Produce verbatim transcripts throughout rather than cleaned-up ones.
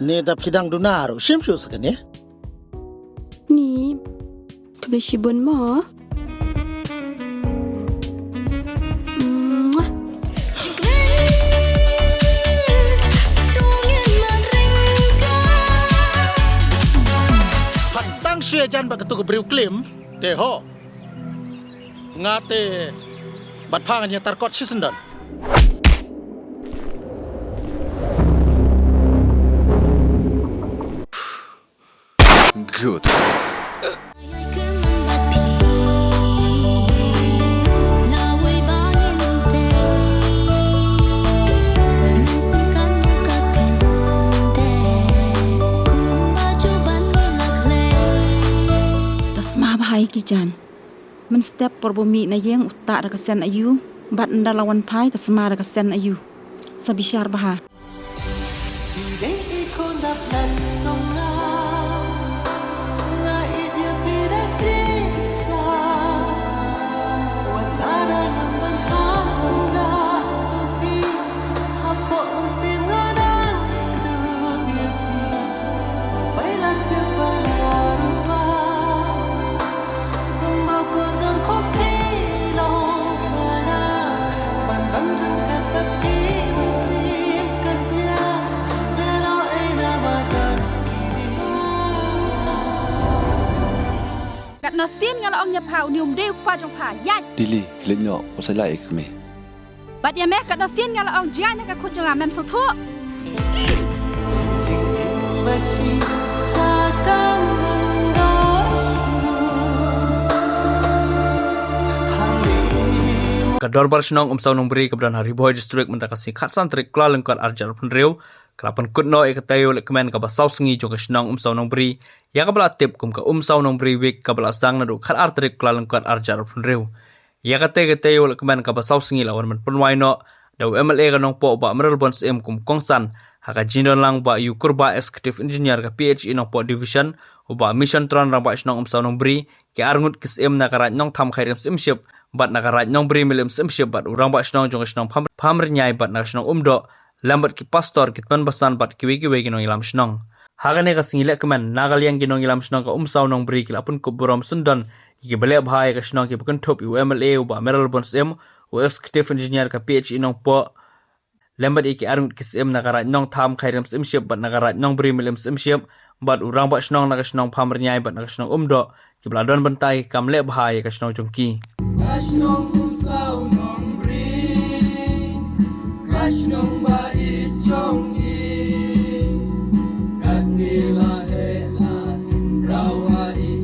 Ne da phi dang duna ruh shim shuh sa kane. Ni, khublei shibun mo. Phan tang shu ïajan bad katu ka briew klim te ho. Nga te bad pha ngan ïatar kot shisyndon. Good. Da sma bha ïa ki jaiñ. Mynstep por ba u mih na ïing u tah da ka sen aïu, bad ynda la wan phai ka sma da ka sen aïu. Sa bishar bha. Katno sien nga la ong ïa pha, une um dei u kpa jong pha, ïaid. Dili, leit noh, u sa lait ïa ka kmie. Bad ïa me, katno sien nga la ong jngai na ka khun jong nga, mem sngewthuh. Ka Dorbar Shnong Umsaw Nongbri kaba don ha Ri Bhoi District mynta ka sngi khatsan tarik Kyllalyngkot arhajar arphew hynriew ka la pynkut noh ïa ka taïew lehkmen kaba saw sngi jong ka shnong Umsaw Nongbri, ïa kaba la tip kum ka Umsaw Nongbri Week, kaba la sdang naduh khatar tarik Kyllalyngkot arhajar arphew hynriew. Ïa kata ka taïew lehkmen kaba saw sngi la wan ban pynwai noh da u M L A ka Nongpoh, u Bah Mayralborn Syiem, kum u kongsan ha ka jingdon lang u Bah U Kurbah, Executive Engineer ka P H E Nongpoh Division, u Bah Mission Tron, Rangbah Shnong Umsaw Nongbri, ki arngut ki syiem na ka Raid Nongtham Khyrim Syiemship bad na ka Raid Nongbri Mylliem Syiemship, bad u Rangbah Shnong jong ka shnong Pham-, Phamrynïai bad na ka shnong Umdoh, lem bad ki pastor, ki tymmen basan bad kiwei kiwei ki nongïalam shnong. Ha kane ka sngi lehkmen, na ka liang ki nongïalam shnong ka Umsaw Nongbri ki la pynkup burom syndon ïa kiba leh bha ïa ka shnong, kiba kynthup ïa u M L A u Bah Mayralborn Syiem, u Executive Engineer ka P H E Nongpoh, lem bad ïa ki arngut ki syiem na ka Raid Nongtham Khyrim Syiemship bad na ka Raid Nongbri Mylliem Syiemship, bad u Rangbah Shnong na ka shnong Phamrynïai bad na ka shnong Umdoh, kiba la don bynta ïa ka kam leh bha ïa ka shnong jong ki. Ka shnong Umsaw Nongbri, ka shnong ba ïeit jong ngi. Katni la heh la khynraw ha i,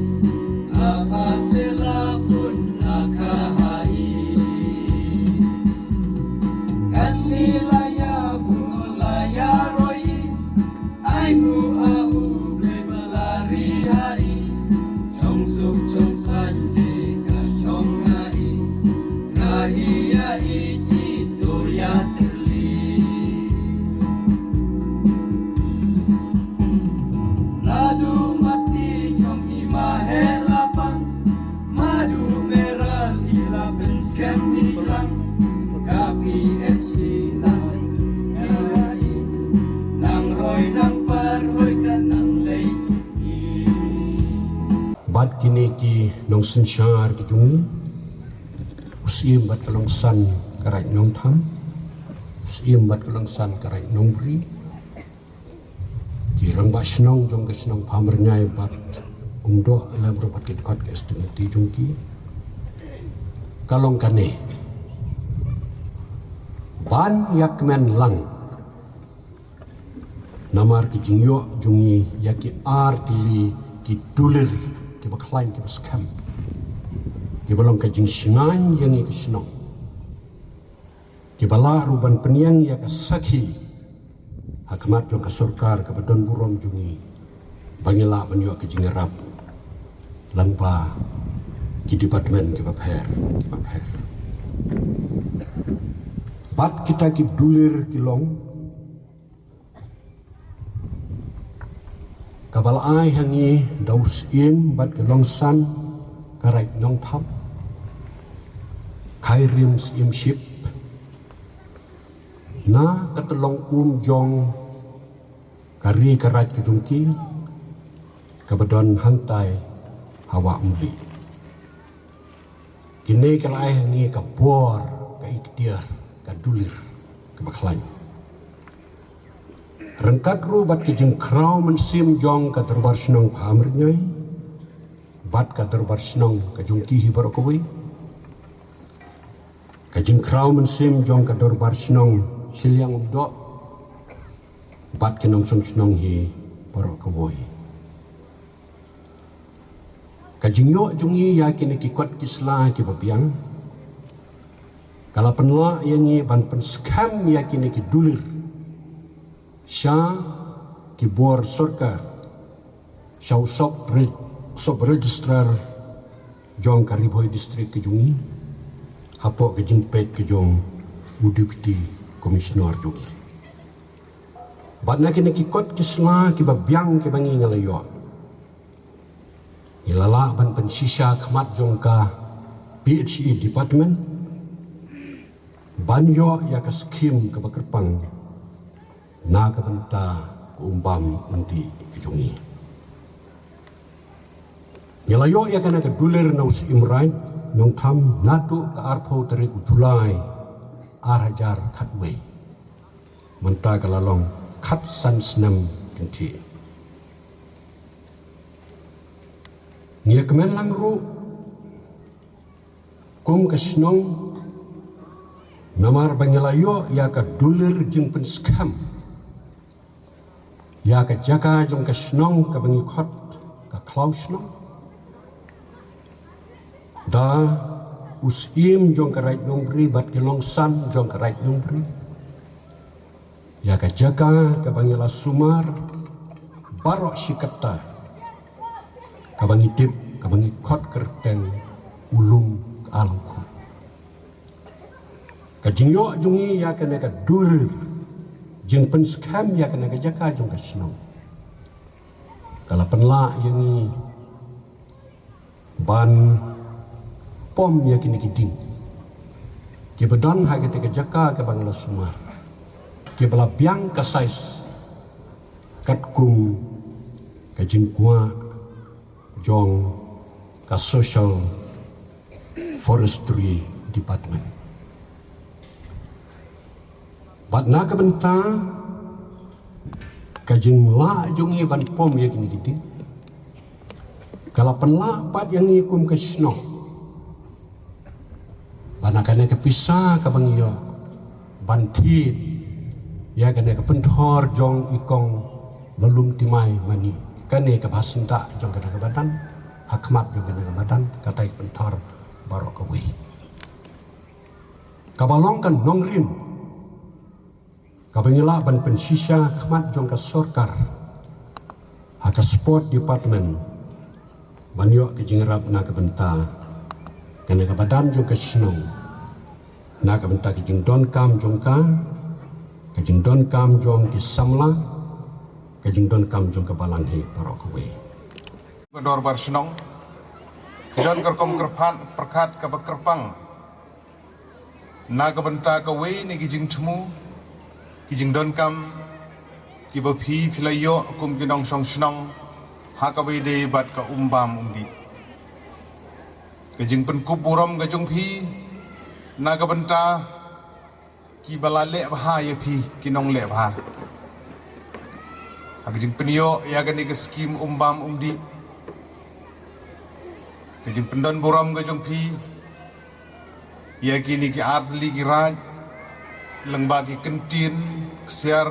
a pha se la pun la kha ha i. Katni la ïa bun la ïa roi i. Ai ngu a u Blei ba la ri ha i, chong suk chong saiñ te ka chong ha i, ka hi ya i i tur ya tyrli. Ladu mati chong i ma he lapang, Madu meral i la pynskhem i lang, ka P H D lang i la i, nang roi nang par roi ka nang lei ki sngi. Bad kine ki nongsynshar ki jong ngi, u Syiem bad ka Longsan ka Raid Nongtham, u Syiem bad ka Longsan ka Raid Nongbri, ki Rangbah Shnong jong ka shnong Phamrynïai bad Umdoh lem ruh bad ki dkhot ki S T committee jong ki. Ka long kane. Ban ïa kmen lang. Namar ki jingïoh jong ngi ïa ki ar tylli ki dulir kiba khlaiñ kiba skhem. Kiba long ka jingshngaiñ ïa ngi ka shnong. Kiba lah ruh ban pynïeng ïa ka sakhi ha khmat jong ka sorkar kaba don burom jong ngi, ba ngi lah ban ïoh ka jingïarap lyngba ki department kiba pher, kiba pher. Bad kita ki dulir ki long, kaba la ai ha ngi da u Syiem bad ka Longsan ka Raid Nongtham, Khyrim Syiemship, na ka tyllong um jong ka ri ka raid ka jong ki kaba don hangtai ha Wah Umlieh. Kine ki la ai ha ngi ka bor, ka iktiar, ka dulir kaba khlaiñ. Ryngkat ruh bad ka jingkhraw mynsiem jong ka Dorbar Shnong Pha Amrngai bad ka Dorbar Shnong ka jong ki hi baroh kawei, ka jingkhraw mynsiem jong ka Dorbar Shnong Shiliang Umdoh bad ki nongshong shnong hi baroh kawei. Ka jingïoh jong ngi ïa kine ki kot ki sla kiba biang ka la pynlah ïa ngi ban pynskhem ïa kine ki dulir sha ki bor sorkar, sha u sub re-, sub registrar jong ka Ri Bhoi District ka jong ngi, hapoh ka jingpeit ka jong u Deputy Commissioner jong ngi. Bad na kine ki kot ki sla kiba biang kiba ngi nga la ïoh, ngi la lah ban pynshisha khmat jong ka P H E department ban ïoh ïa ka skim kaba kyrpang na ka bynta ka um bam um dih ka jong ngi. Ngi la ïoh ïa kane ka dulir na u Syiem Raid Nongtham naduh ka arphew tarik u July ar hajar khatwei. Mynta ka la long khatsan snem kynthih. Ngi ïa kmen lang ruh kum ka shnong, namar ba ngi la ïoh ïa ka dulir jingpynskhem ïa ka jaka jong ka shnong kaba ngi khot ka Khlaw Shnong da u Syiem jong ka Raid Nongbri bad ki longsan jong ka Raid Nongbri, ïa ka jaka kaba ngi la sumar baroh shi katta, kaba ngi tip, kaba ngi khot kyrteng u Lum Ka Alangkhum. Ka jingïoh jong ngi ïa kane ka dulir jingpynskhem ïa kane ka jaka jong ka shnong ka la pynlah ïa ngi ban pom ïa kine ki dieng kiba don ha kata ka jaka kaba ngi la sumar, kiba la biang ka size katkum ka jingkwah jong ka Social Forestry Department. Bad na ka bynta ka jinglah jong ngi ban pom ïa kine ki dieng, ka la pynlah pat ïa ngi kum ka shnong ba na kane ka pisa kaba ngi ïoh ban thied ïa kane ka pynthor jong i Kong Lalumtimai Mani, kane ka bha syndah jong kane ka madan, ha khmat jong kane ka madan, kata ka pynthor baroh kawei, kaba long ka nongrim kaba ngi lah ban pynshisha khmat jong ka sorkar ha ka Sport Department ban ïoh ka jingïarap na ka bynta kane ka madan jong ka shnong, na ka bynta ka jingdonkam jong ka, ka jingdonkam jong ki samla, ka jingdonkam jong ka balang hi baroh kawei. Ka Dorbar Shnong ka jan ka rukom kyrpad pyrkhat kaba kyrpang na ka bynta kawei na ki jingthmu, ki jingdonkam kiba phi phi la ïoh kum ki nongshong shnong ha kaba ïadei bad ka um bam um dih. Ka jingpynkup burom ka jong phi na ka bynta kiba la leh bha ïa phi ki nongleh bha ha ka jingpynïoh ïa kane ka skim um bam um dih. Ka jingpyndon burom ka jong phi ïa kine ki artylli ki raid, lyngba ki kyntien ksiar,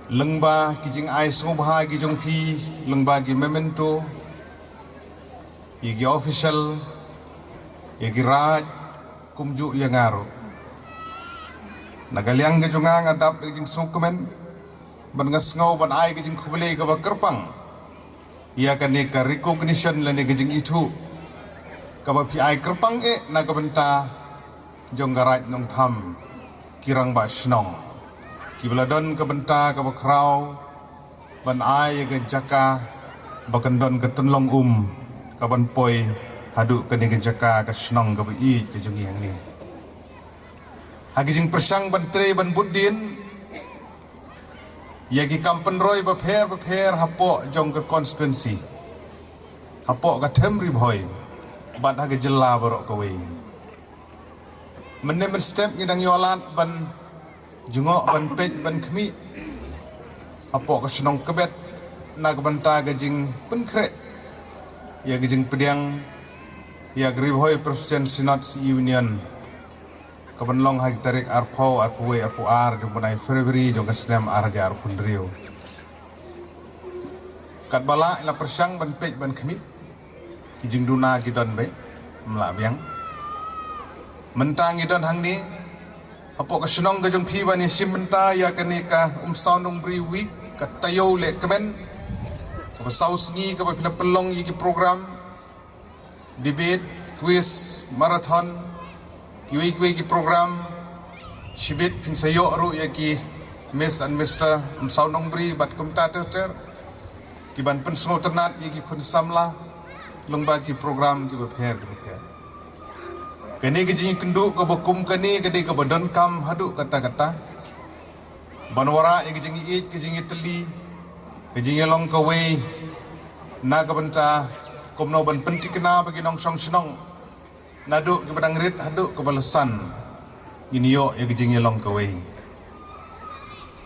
lyngba ki jingai sngewbha ki jong phi, lyngba ki memento ïa ki official, ïa ki raid, kumjuh ïa nga ruh. Na ka liang ka jong nga, nga dap da ka jingsngewkmen bad nga sngew ban ai ka jingkhublei kaba kyrpang ïa kane ka recognition lane ka jingithuh kaba phi ai kyrpang eh na ka bynta jong ka Raid Nongtham, ki rangbah shnong kiba la don ka bynta kaba khraw ban ai ïa ka jaka ba kan don ka tynlong um ka ban poi haduh kane ka jaka ka shnong kaba ïeit ka jong ngi hangne. Ha ka jingpyrshang ban trei ban bud dien, ïa ki kam pynroi bapher bapher hapoh jong ka constituency, hapoh ka them Ri Bhoi bad ha ka jylla baroh kawei. Mynne mynstep ngi dang ïoh lad ban jngoh, ban peit, ban khmih hapoh ka shnong Kbet na ka bynta ka jingpynkhreh ïa ka jingpdiang ïa ka Ri Bhoi Presbyterian Synod Union, ka ban long ha ki tarik arphew, arphew wei, arphew ar jong u bnai February jong ka snem ar hajar arphew hynriew. Katba lah la pyrshang ban peit ban khmih, ki jingduna ki don beit, ym lah biang. Mynta ngi don hangne hapoh ka shnong ka jong phi ban ïashim bynta ïa kane ka Umsaw Nongbri Week, ka taïew leh kmen kaba saw sngi kaba phi la pynlong ïa ki program debate, quiz, marathon, kiwei kiwei ki program. Shibit phin sa ïoh ruh ïa ki Miss and Mister Umsaw Nongbri bad kumta ter ter, ki ban pynsngewtynnat ïa ki khun samla lyngba ki program kiba pher kiba pher. Kane ka jingïakynduh kaba kum kane ka dei kaba donkam haduh katta katta, ban wanrah ïa ka jingïeit, ka jingïatylli, ka jingïalong kawei na ka bynta kumno ban pynthikna ba ki nongshong shnong, naduh kiba dang rit haduh kiba la san, ngin ïoh ïa ka jingïalong kawei.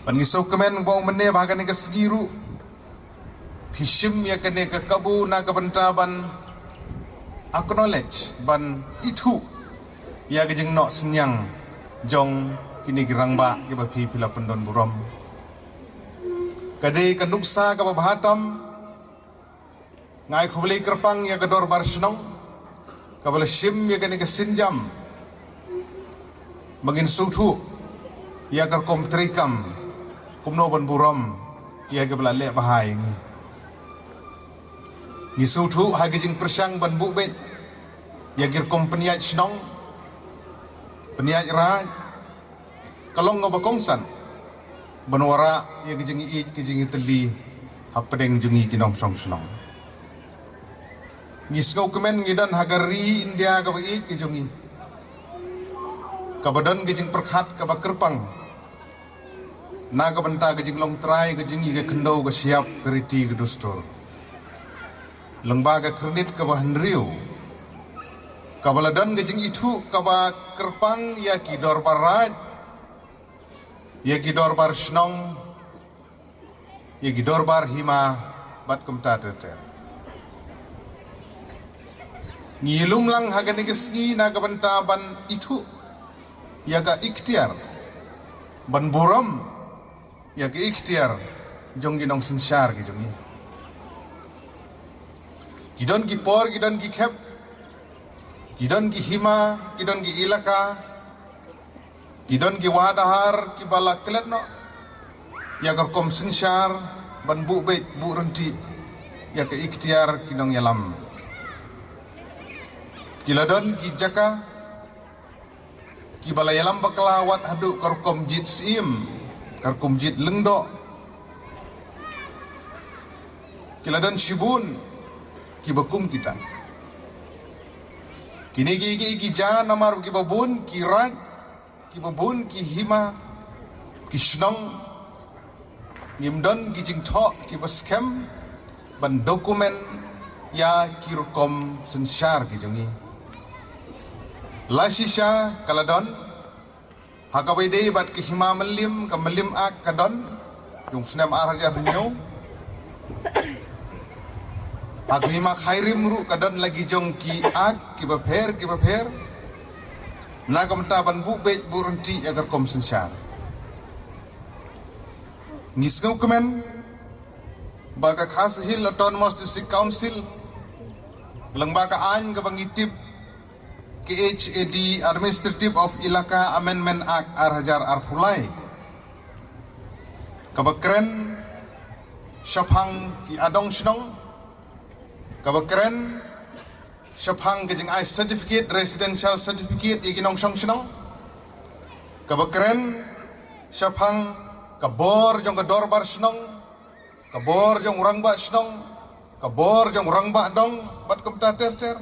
Bad ngi sngewkmen ba u mynne ba ha kane ka sngi ruh phi shim ïa kane ka kabu na ka bynta ban acknowledge, ban ithuh ïa ka jingnoh synñiang jong kine ki rangbah kiba phi, phi la pyndon burom. Ka dei ka nuksa kaba bha tam. Nga ai khublei kyrpang ïa ka dorbar shnong kaba la shim ïa kane ka sienjam ba ngin sngewthuh ïa ka rukom treikam kumno ban burom ïa kiba la leh bha ïa ngi. Ngi sngewthuh ha ka jingpyrshang ban buh beit ïa ki rukom pynïaid shnong, pynïaid raid, ka long kaba kongsan ban wanrah ïa ka jingïeit, ka jingïatylli hapdeng jong ngi ki nongshong shnong. Ngi sngewkmen ngi don ha ka ri India kaba ïeit ka jong ngi, kaba don ka jingpyrkhat kaba kyrpang na ka bynta ka jinglong trai ka jong ngi, ka khyndew, ka shyiap, ka riti, ka dustur. Lyngba ka Khyrnit kaba hynriew, kaba la don ka jingithuh kaba kyrpang ïa ki dorbar raid, ïa ki dorbar shnong, ïa ki dorbar hima bad kumta ter ter. Ngi lum lang ha kane ka sngi na ka bynta ban ithuh ïa ka iktiar, ban burom ïa ka iktiar jong ki nongsynshar ki jong ngi. Ki don ki por, ki don ki khep, ki don ki hima, ki don ki ilaka, ki don ki wahadhar kiba la klet noh ïa ka rukom synshar ban buh beit, buh ryntih ïa ka iktiar ki nongïalam. Ki la don ki jaka kiba la ïalam bakla wat haduh ka rukom jied syiem, ka rukom jied lyngdoh. Ki la don shibun kiba kum kita. Kine ki, ki, ki ja namar kiba bun ki raid, kiba bun ki hima, ki shnong, ngim don ki jingthoh kiba skhem ban document ïa ki rukom synshar ki jong ngi. La shisha ka la don ha kaba ïadei bad ka hima Mylliem, ka Mylliem Act ka don jong u snem ar hajar hynñiew. Ha ka hima Khyrim ruh ka don la ki jong ki Act kiba pher kiba pher na ka bynta ban buh beit, buh ryntih ïa ka rukom synshar. Ngi sngewkmen ba ka Khasi Hills Autonomous District Council, lyngba ka aiñ kaba ngi tip, K H A D, Administrative of Elaka Amendment Act ar hajar arphew lai, kaba kren shaphang ki adong shnong, kaba kren shaphang ka jingai certificate, residential certificate ïa ki nongshong shnong, kaba kren shaphang ka bor jong ka dorbar shnong, ka bor jong u rangbah shnong, ka bor jong u rangbah dong bad kumta ter ter.